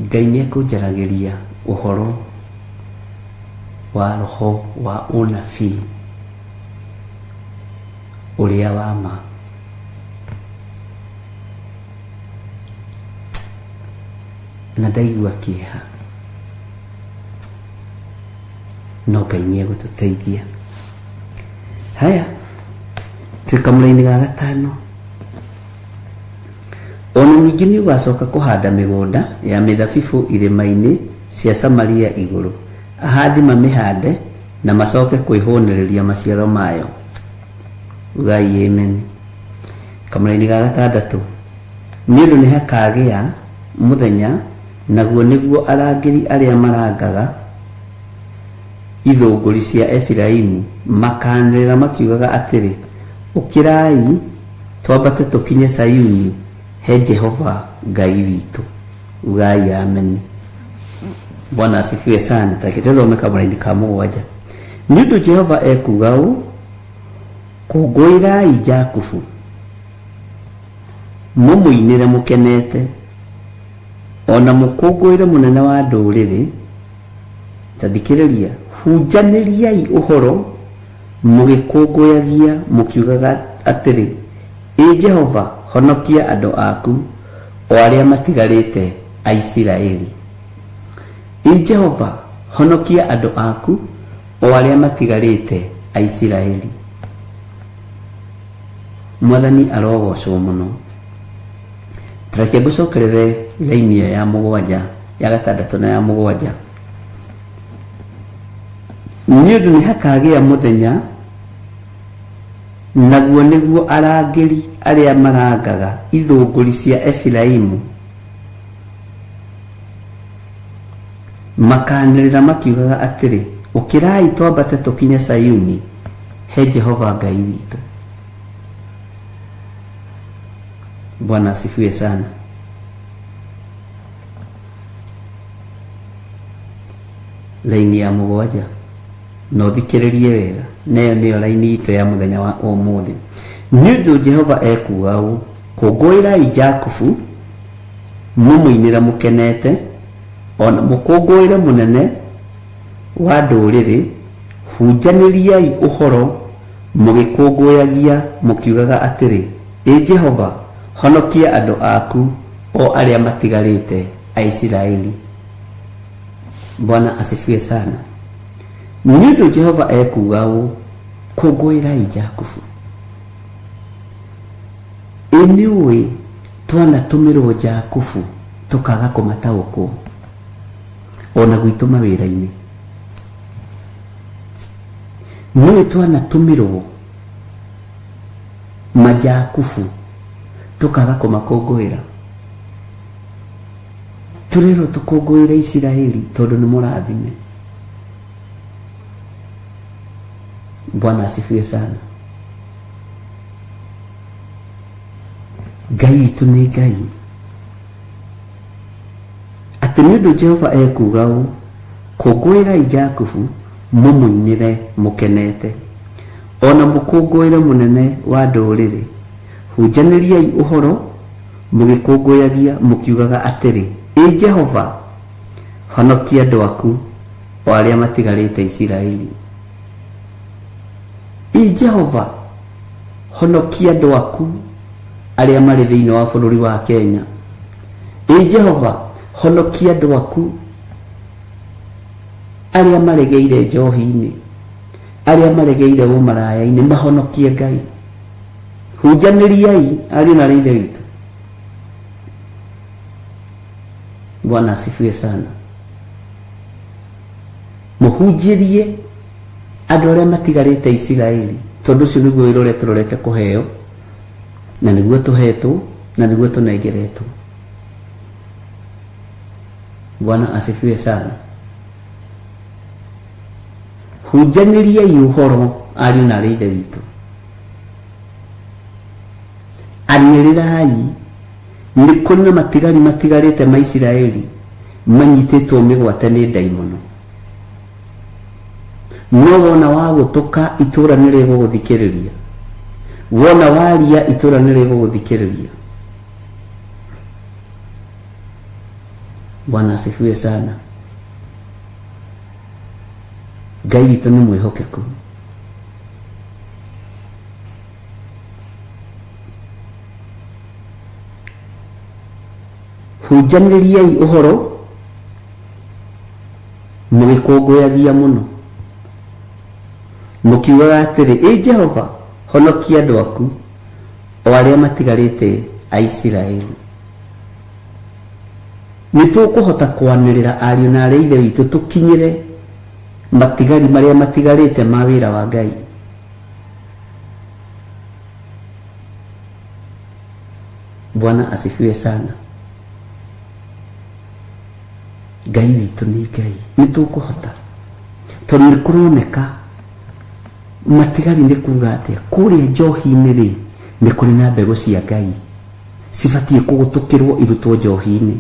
Ngai nĩ ekũnjaragĩria ũhoro wa roho wa ũnabii ũrĩa wa ma. Na ndaigua kĩeha, no Ngai nĩ egũtũteithia. Haya, twĩ kamũra-inĩ ga gatano. O na ningĩ nĩũgacoka kũhanda mĩgũnda ya mĩthabibũ irĩma-inĩ cia Samaria igũrũ, ahandi mamĩhande na macoke kwĩhũnĩrĩria maciaro mayo. Ugai Amen. Kamũra-inĩ ga gatandatũ, nĩ ũndũ nĩhakagĩa mũthenya, naguo nĩguo arangĩri arĩa marangaga ithũngũri cia Efiraimu makaanĩrĩra makiugaga atĩrĩ, Ũkĩrai, twambate tũkinye Sayuni, he Jehova Ngai witũ. Ugai ameni. Bwana asifiwe sana. Take tũthome kamũra-inĩ ka mũgwanja. Nĩ ũndũ Jehova ekuuga ũũ, kũngũĩrai Jakubu, mũmũinĩre mũkenete, o na mũkũngũĩre mũnene wa ndũrĩrĩ. Ta thikĩrĩria, hunjanĩriai ũhoro mũgĩkũngũyagia mũkiugaga atĩrĩ, Ĩ Jehova, honokia andũ aku, o arĩa matigarĩte a Isiraeli. Ĩ Jehova, honokia andũ aku, o arĩa matigarĩte a Isiraeli. Mwathani arogocwo mũno. Ta reke ngũcokerere raini ĩyo ya mũgwanja, ya gatandatũ na ya mũgwanja. Nĩ ũndũ nĩ hakagĩa mũthenya, naguo nĩguo arangĩri arĩa marangaga ithũngũri cia Efiraimu makaanĩrĩra makiugaga atĩrĩ, Ũkĩrai twambate tũkinye Sayuni, he Jehova Ngai witũ. Bwana asifiwe sana. Raini ya mũgwanja na ũthikĩrĩrie wega, na ĩyo nĩyo raini itũ ya mũthenya wa ũmũthĩ. Nĩ ũndũ Jehova ekuuga ũũ, kũngũĩrai Jakubu, mũmũinĩre mũkenete, o na mũkũngũĩre mũnene wa ndũrĩrĩ, hunjanĩriai ũhoro mũgĩkũngũyagia mũkiugaga atĩrĩ, Ĩ Jehova, honokia andũ aku, o arĩa matigarĩte a Isiraeli. Bwana asifiwe sana. Nĩ ũndũ Jehova ekuuga ũũ, kũngũĩrai Jakubu. Ĩ nĩ ũĩ twanatũmĩrwo Jakubu tũkaga kũmataũkwo ona gwitũ mawĩra-inĩ. Nĩ ũĩ twanatũmĩrwo majakubu tũkaga kũmakũngũĩra. Tũrerwo tũkũngũĩre Isiraeli tondũ nĩ mũrathime. Bwana asifiwe sana. Ngai witũ nĩ Ngai. Atĩ nĩ ũndũ Jehova ekuuga ũũ, kũngũĩrai Jakubu, mũmũinĩre mũkenete, o na mũkũngũĩre mũnene wa ndũrĩrĩ. Hunjanĩriai ũhoro mũgĩkũngũyagia mũkiugaga atĩrĩ, Ĩ Jehova, honokia andũ aku, o arĩa matigarĩte Isiraeli. Ĩ Jehova, honokia andũ aku arĩa marĩ thĩinĩ wa bũrũri wa Kenya. Ĩ Jehova, honokia andũ aku arĩa maregeire njohi-inĩ, arĩa maregeire ũmaraya-inĩ, mahonokie Ngai. Hunjanĩriai ariũ na aarĩ a Ithe witũ. Bwana asifiwe sana. Mũhunjĩrie andũ arĩa matigarĩte Isiraeli, tondũ ũcio nĩguo wĩra ũrĩa tũrorete kũheo, na nĩguo tũhetwo, na nĩguo tũnengeretwo. Bwana asifiwe sana. Hunjanĩriai ũhoro ariũ na aarĩ a Ithe witũ. Anĩrĩrai Nĩ kũrĩ na matigari matigarĩte ma Isiraeli manyitĩtwo mĩgwate nĩ ndaimono. No wona wagũtũka itũra nĩ rĩgũgũthikĩrĩria. Wona waria itũra nĩ rĩgũgũthikĩrĩria. Bwana asifiwe sana. Ngai witũ nĩ mwĩhokeku. Hunjanĩriai ũhoro mũgĩkũngũyagia mũno, mũkiugaga atĩrĩ, Ĩ Jehova, honokia andũ aku, o arĩa matigarĩte a Isiraeli. Nĩ tũkũhota kwanĩrĩra ariũ na aarĩ a Ithe witũ tũkinyĩre matigari marĩa matigarĩte ma wĩra wa Ngai. Bwana asifiwe sana. Ngai witũ nĩ Ngai, nĩ tũkũhota tondũ nĩ kũroneka matigari nĩ kuga atĩa kũrĩa njohi-inĩ rĩ nĩ kũrĩ na mbegũ cia Ngai cibatiĩ kũgũtũkĩrwo irutwo njohi-inĩ.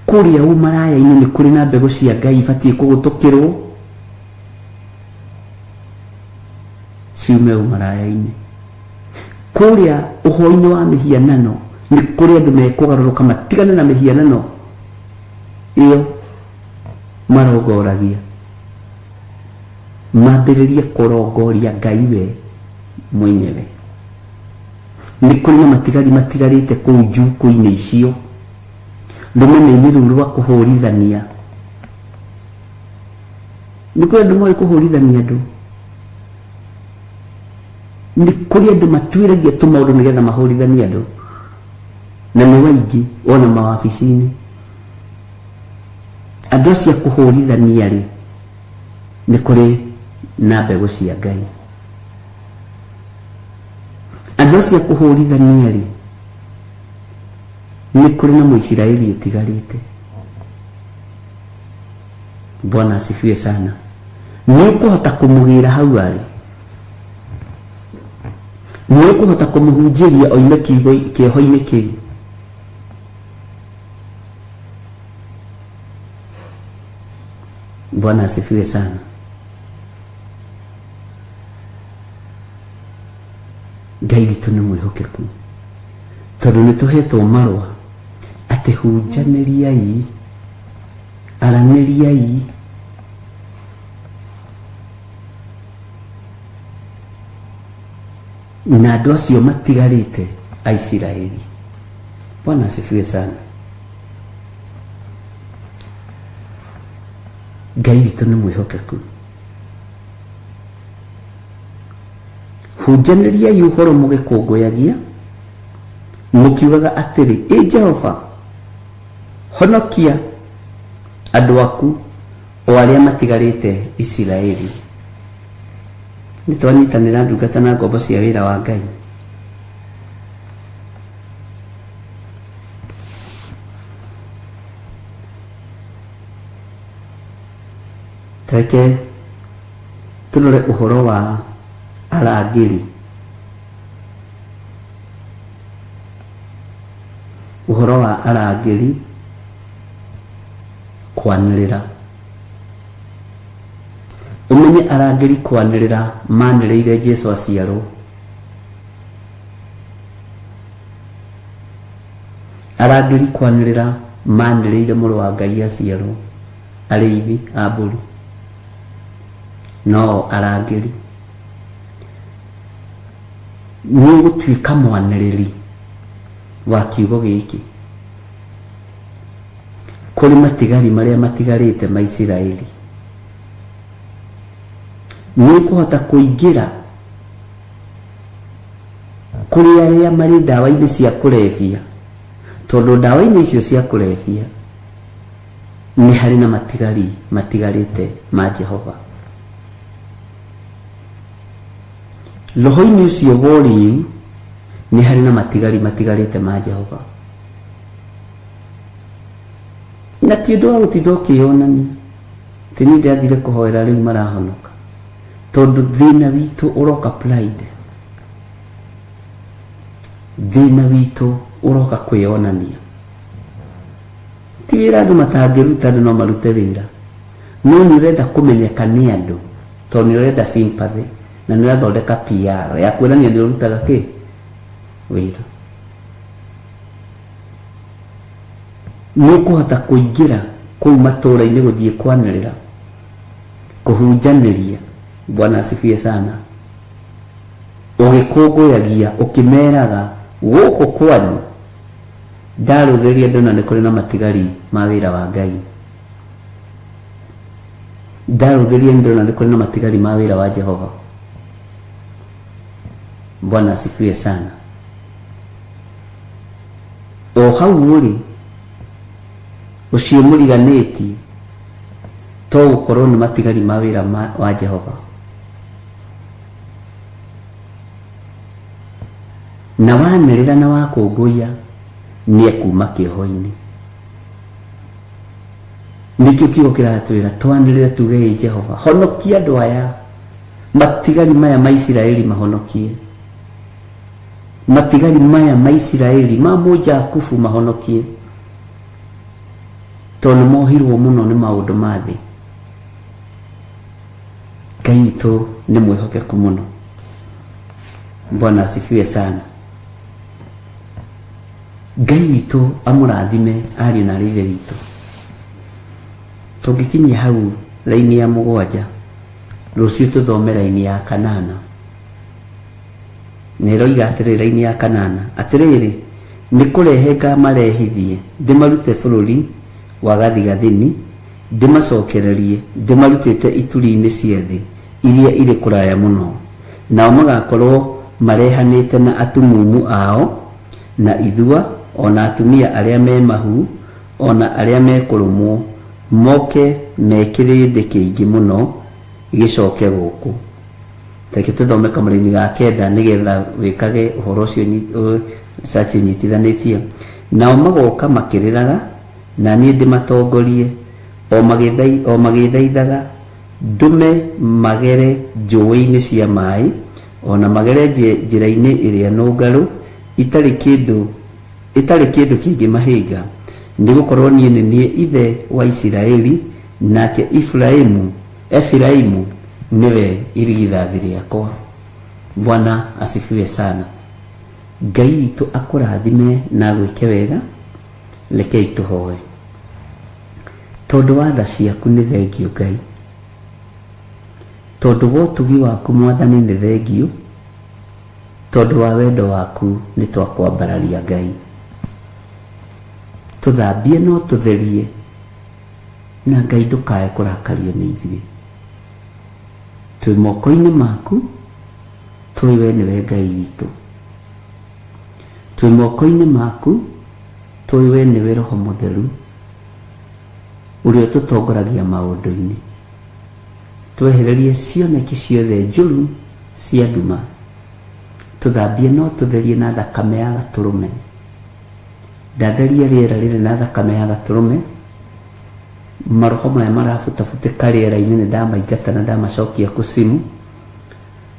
Kũrĩa ũmaraya-inĩ nĩ kũrĩ na mbegũ cia Ngai ibatiĩ kũgũtũkĩrwo ciume ũmaraya-inĩ. Kũrĩa ũhoi-inĩ wa mĩhianano nĩ kũrĩ andũ mekũgarũrũka matigane na mĩhianano ĩyo marongoragia, mambĩrĩrie kũrongoria Ngai we mwenyewe. Nĩ kũrĩ na matigari matigarĩte kũu njukũ-inĩ icio, rũmena-inĩ rũu rwa kũhũrithania. Nĩ kũrĩ andũ moĩ kũhũrithania andũ. Nĩ kũrĩ andũ matuĩragia tũmaũndũ nĩgetha mahũrithanie andũ, na nĩ waingĩ ona mawabici-inĩ. Andũ acio a kũhũrithania rĩ, nĩ kũrĩ na mbegũ cia Ngai. Andũ acio a kũhũrithania rĩ, nĩ kũrĩ na Mũisiraeli ũtigarĩte. Bwana asifiwe sana. Nĩ ũkũhota kũmũgĩra hau arĩ, nĩ ũkũhota kũmũhunjĩria oime kĩoho-inĩ kĩu. Bwana asifiwe sana. Ngai witũ nĩ mwĩhokeku tondũ nĩ tũhetwo marũa atĩ hunjanĩriai, aranĩriai. Na andũ acio matigarĩte a Isiraeli. Bwana asifiwe sana. Ngai witũ nĩ mwĩhokeku. Hunjanĩriai ũhoro mũgĩkũngũyagia, mũkiugaga atĩrĩ, Ĩ Jehova, honokia andũ aku o arĩa matigarĩte Isiraeli. Nĩ twanyitanĩra ndungata na ngombo cia wĩra wa Ngai. Tareke tũrore ũhoro wa arangĩri. Ũhoro wa arangĩri kwanĩrĩra. Ũmenye arangĩri kwanĩrĩra manĩrĩire Jesu aciarwo. Arangĩri kwanĩrĩra manĩrĩire mũrũ wa Ngai aciarwo. Arĩithi a mbũri no arangĩri. Nĩ ũgũtuĩka mwanĩrĩri wa kiugo gĩkĩ kũrĩ matigari marĩa matigarĩte ma Isiraeli. Nĩ ũkũhota kũingĩra kũrĩ arĩa marĩ ndawa-inĩ cia kũrebia, tondũ ndawa-inĩ icio cia kũrebia nĩ harĩ na matigari matigarĩte ma Jehova. Roho-inĩ ũcio wa ũrĩĩu nĩ harĩ na matigari matigarĩte ma Jehova. Na ti ũndũ wa gũtinda ũkĩyonania atĩ niĩ ndĩrathire kũhoera rĩu marahonoka, tondũ thĩna witũ ũroka pride. Thĩna witũ Ũroka kwĩyonania. Ti wĩra andũ matangĩruta, andũ no marute wĩra. No nĩ ũrenda kũmenyeka nĩ andũ tondũ nĩ ũrenda sympathy na nĩ ũrathondeka PR ya kuonania nĩ ũrutaga kĩ? Wĩra. Nĩ ũkũhota kũingĩra kũu matũũra-inĩ gũthiĩ kwanĩrĩra, kũhunjanĩria. Bwana asifiwe sana. Ũgĩkũngũyagia ũkĩmeraga gũkũ kwanyu ndarũthĩrĩria ndona nĩ kũrĩ na matigari ma wĩra wa Ngai. Ndarũthĩrĩria ndona nĩ kũrĩ na matigari ma wĩra wa Jehova. Bwana asifiwe sana. O hau ũrĩ ũcio mũriganĩtie to gũkorwo nĩ matigari ma wĩra wa Jehova. Na wanĩrĩra na wakũngũiya nĩekuma kĩoho-inĩ. Nĩkĩo kiugo kĩratwĩra twanĩrĩre tuge ĩ Jehova, honokia andũ aya, matigari maya ma Isiraeli mahonokie. Matigari maya ma Isiraeli ma mũjakubu mahonokie, tondũ nĩ mohirwo mũno nĩ maũndũ ma thĩ. Ngai witũ nĩ mwĩhokeku mũno. Bwana asifiwe sana. Ngai witũ amũrathime ariũ na arĩ ithe witũ. Tũngĩkinyia hau raini ya mũgwanja, rũciũ tũthome raini ya kanana. Na ĩroiga atĩrĩrĩ, raini ya kanana, atĩrĩrĩ, nĩ kũrehe ngamarehithie ndĩmarute bũrũri wa gathigathini, ndĩmacokererie ndĩmarutĩte ituri-inĩ cia thĩ iria irĩ kũraya mũno, nao magakorũo marehanĩte na atumumu ao, na ithua, o na atumia arĩa me mahu, o na arĩa mekũrũmwo, moke me kĩrĩndĩ kĩingĩ mũno gĩcoke gũkũ. Reke tũthome kamũraini ga kenda nĩgetha wĩkage ũhoro ũcio research ũnyitithanĩtie. Nao magoka makĩrĩraga, na niĩ ndĩmatongorie, o magĩthaithaga, ndũme magere njũĩ-inĩ cia maĩ, o na magere njĩra-inĩ ĩrĩa nũngarũ, itarĩ kĩndũ ĩtarĩ kĩndũ kĩngĩmahĩnga, nĩ gũkorũo niĩ nĩ niĩ ithe wa Isiraeli, nake Efiraimu, Efiraimu nĩwe irigithathi rĩakwa. Bwana asifiwe sana. Ngai witũ akũrathime na agwĩke wega. Rekei tũhoe. Tondũ wa tha ciaku nĩ thengiũ Ngai. Tondũ wa ũtugi waku Mwathani nĩ thengiũ. Tondũ wa wendo waku nĩ twakwambararia Ngai. Tũthambie na ũtũtherie na Ngai ndũkae kũrakario nĩ ithuĩ. Twĩ moko-inĩ maku, tũĩ we nĩwe Ngai witũ. Twĩ moko-inĩ maku, tũĩ we nĩwe Roho Mũtheru ũrĩa ũtũtongoragia maũndũ-inĩ. Twehererie cioneki ciothe njũru cia nduma. Tũthambie na ũtũtherie na thakame ya Gatũrũme. Ndatheria rĩera rĩrĩ na thakame ya Gatũrũme. Maroho maya marabutabutĩka rĩera-inĩ nĩ ndamaingata na ndamacokia kusimu.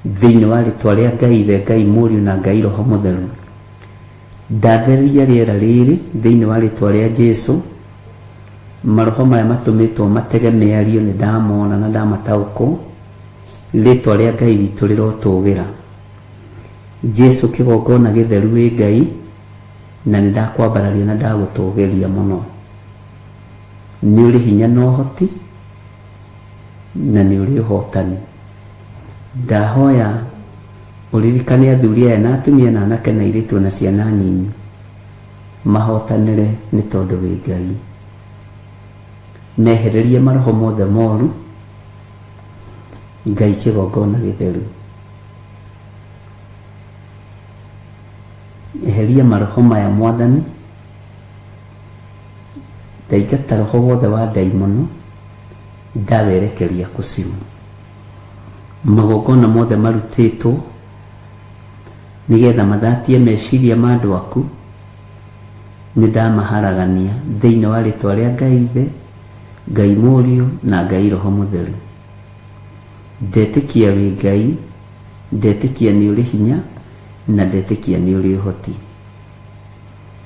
Thĩinĩ wa rĩtwa rĩa Ngai Ithe, Ngai Mũriũ na Ngai Roho Mũtheru. Ndatheria rĩera rĩrĩ thĩinĩ wa rĩtwa rĩa Jesu. Maroho maya matũmĩtwo matege mĩario nĩ ndamona na ndamataũkwo. Rĩtwa rĩa Ngai witũ rĩrotũgĩra. Jesu kĩgongona gĩtheru wĩ Ngai na nĩ ndakwambararia na ndagũtũgĩria mũno. Nĩ ũrĩ hinya na ũhoti na nĩ ũrĩ ũhotani. Ndahoya ũririkane athuri aya na atumia na anake na airĩtu ona ciana nyinyi mahotanĩre nĩ tondũ wĩ Ngai. Mehererie maroho mothe moru, Ngai kĩgongona gĩtheru. Eheria maroho maya Mwathani, ndaingata roho wothe wa ndaimono, ndawerekeria kusimu. Magongona mothe marutĩtwo nĩgetha mathatie meciria ma andũ aku, nĩ ndamaharagania thĩinĩ wa rĩtwa rĩa Ngai Ithe, Ngai Mũriũ na Ngai Roho Mũtheru. Ndetĩkia wĩ Ngai, ndetĩkia nĩ ũrĩ hinya na ndetĩkia nĩ ũrĩ ũhoti.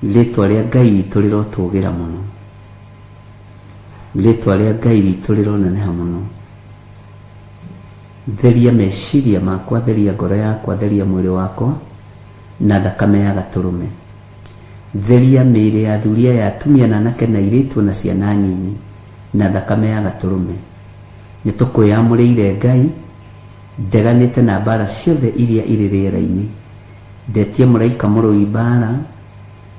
Rĩtwa rĩa Ngai witũ rĩrotũgĩra mũno. Rĩtwa rĩa Ngai witũ rĩroneneha mũno. Theria meciria makwa, theria ngoro yakwa, theria mwĩrĩ wakwa na thakame ya Gatũrũme. Theria mĩĩrĩ ya athuri aya, atumia na anake na airĩtu na ciana nyinyi na thakame ya Gatũrũme. Nĩ tũkwĩyamũrĩire Ngai, ndeganĩte na mbara ciothe iria irĩ rĩera-inĩ. Ndetie mũraika mũrũi mbara,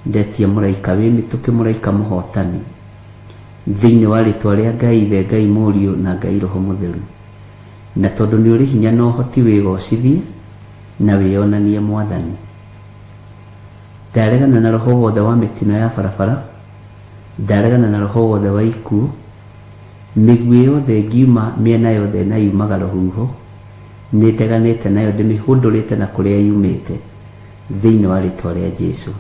ndetie mũraika wĩ mĩtũkĩ, mũraika mũhotani. Thĩinĩ wa rĩtwa rĩa Ngai Ithe, Ngai Mũriũ na Ngai Roho Mũtheru. Na tondũ nĩ ũrĩ hinya na ũhoti wĩgocithie na wĩyonanie Mwathani. Ndaregana na roho wothe wa mĩtino ya barabara, ndaregana na roho wothe wa ikuũ, mĩguĩ yothe ĩngiuma mĩena yothe na yumaga rũhuho, nĩ ndeganĩte nayo ndĩmĩhũndũrĩte na kũrĩa yumĩte, thĩinĩ wa rĩtwa rĩa Jesu.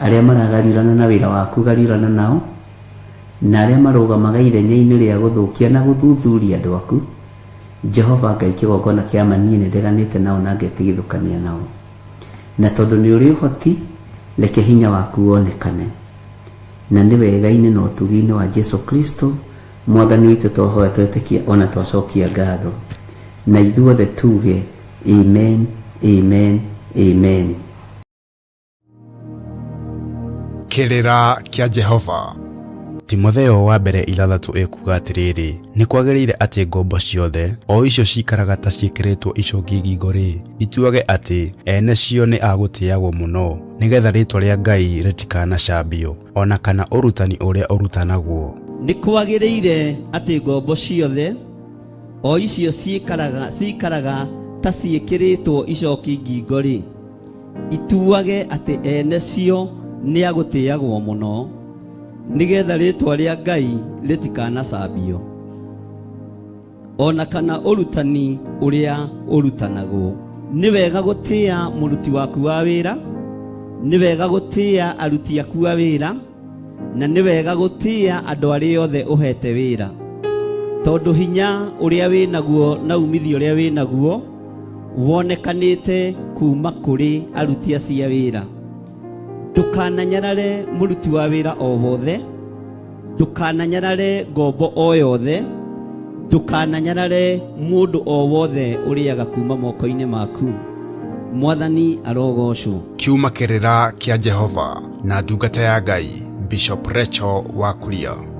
Arĩa maragariũrana na wĩra waku gariũrana nao, na arĩa marũgamaga ithenya-inĩ rĩa gũthũkia na gũthuthuria andũ aku, Jehova Ngai kĩgongona kĩa ma niĩ nĩ ndeganĩte nao na ngetigithũkania nao. Na tondũ nĩ ũrĩ ũhoti, reke hinya waku wonekane. Na nĩ wega-inĩ na ũtugi-inĩ wa Jesu Kristo Mwathani witũ twahoya twetĩkia ona twacokia ngatho. Na ithuothe tuge amen, amen, amen. Kĩrĩra kĩa Jehova. Timotheo wa mbere 6 ĩkuuga atĩrĩrĩ, nĩ kwagĩrĩire atĩ ngombo ciothe, o icio ciikaraga ta ciĩkĩrĩtwo icoki ngingo-rĩ, ituage atĩ ene cio nĩ a gũtĩagwo mũno, nĩ getha rĩĩtwa rĩa Ngai rĩtikanacambio, o na kana ũrutani ũrĩa ũrutanagwo. Nĩ kwagĩrĩire atĩ ngombo ciothe, o icio ciikaraga ta ciĩkĩrĩtwo icoki ngingo-rĩ, ituage atĩ ene cio nĩ a gũtĩagwo mũno, nĩgetha rĩĩtwa rĩa Ngai rĩtikanacambio, o na kana ũrutani ũrĩa ũrutanagwo. Nĩ wega gũtĩa mũruti waku wa wĩra, nĩ wega gũtĩa aruti aku a wĩra, na nĩ wega gũtĩa andũ arĩa othe ũhete wĩra, tondũ hinya ũrĩa wĩ naguo na umithio ũrĩa wĩ naguo wonekanĩte kuma kũrĩ aruti acio a wĩra. Ndũkananyarare mũruti wa wĩra o wothe, ndũkananyarare ngombo o yothe, ndũkananyarare mũndũ o wothe ũrĩaga kuma moko-inĩ maku. Mwathani arogocwo. Kiuma Kĩrĩra kĩa Jehova na ndungata ya Ngai Bishop Rachel wa Kuria.